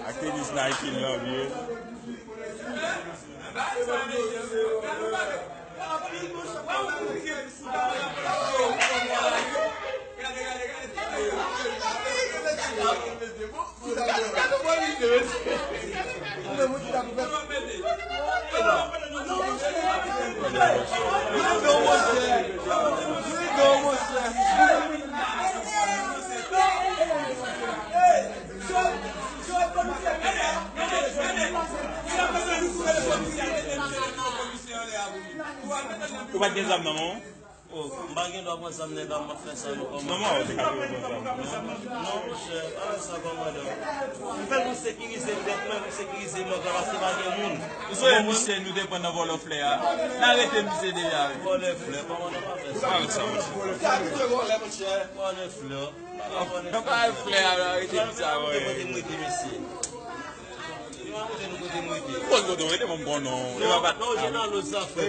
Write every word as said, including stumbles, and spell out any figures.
Ak tenis Nike l nan pye. Ou pa t gen zam nan men w? Oh, m pa gen dwa pran zam nèg la, m ap fè sa yo kòman? Non, mwen, ou te ka pran zam nan. Non, monchè, pa fè sa kòmandan. M fè l pou sekirize m tèt mwen, pou sekirize mòg la, paske pa gen moun. Ou sonje misye nou te pran nan vòlò flè a? N arete misye deja, wi. Vòlè flè, kòmandan, pa fè sa. Pa fè sa, monchè. Gade vòlè, monchè. Vòlè flè. Nan kay flè a, arete m sa, wi. Kote m rete, mesye? Yo pa montre nou kote m rete. Bon, kote w rete, mwen, m konnen w. E pa bat. Non, non, je nan lòt zafè.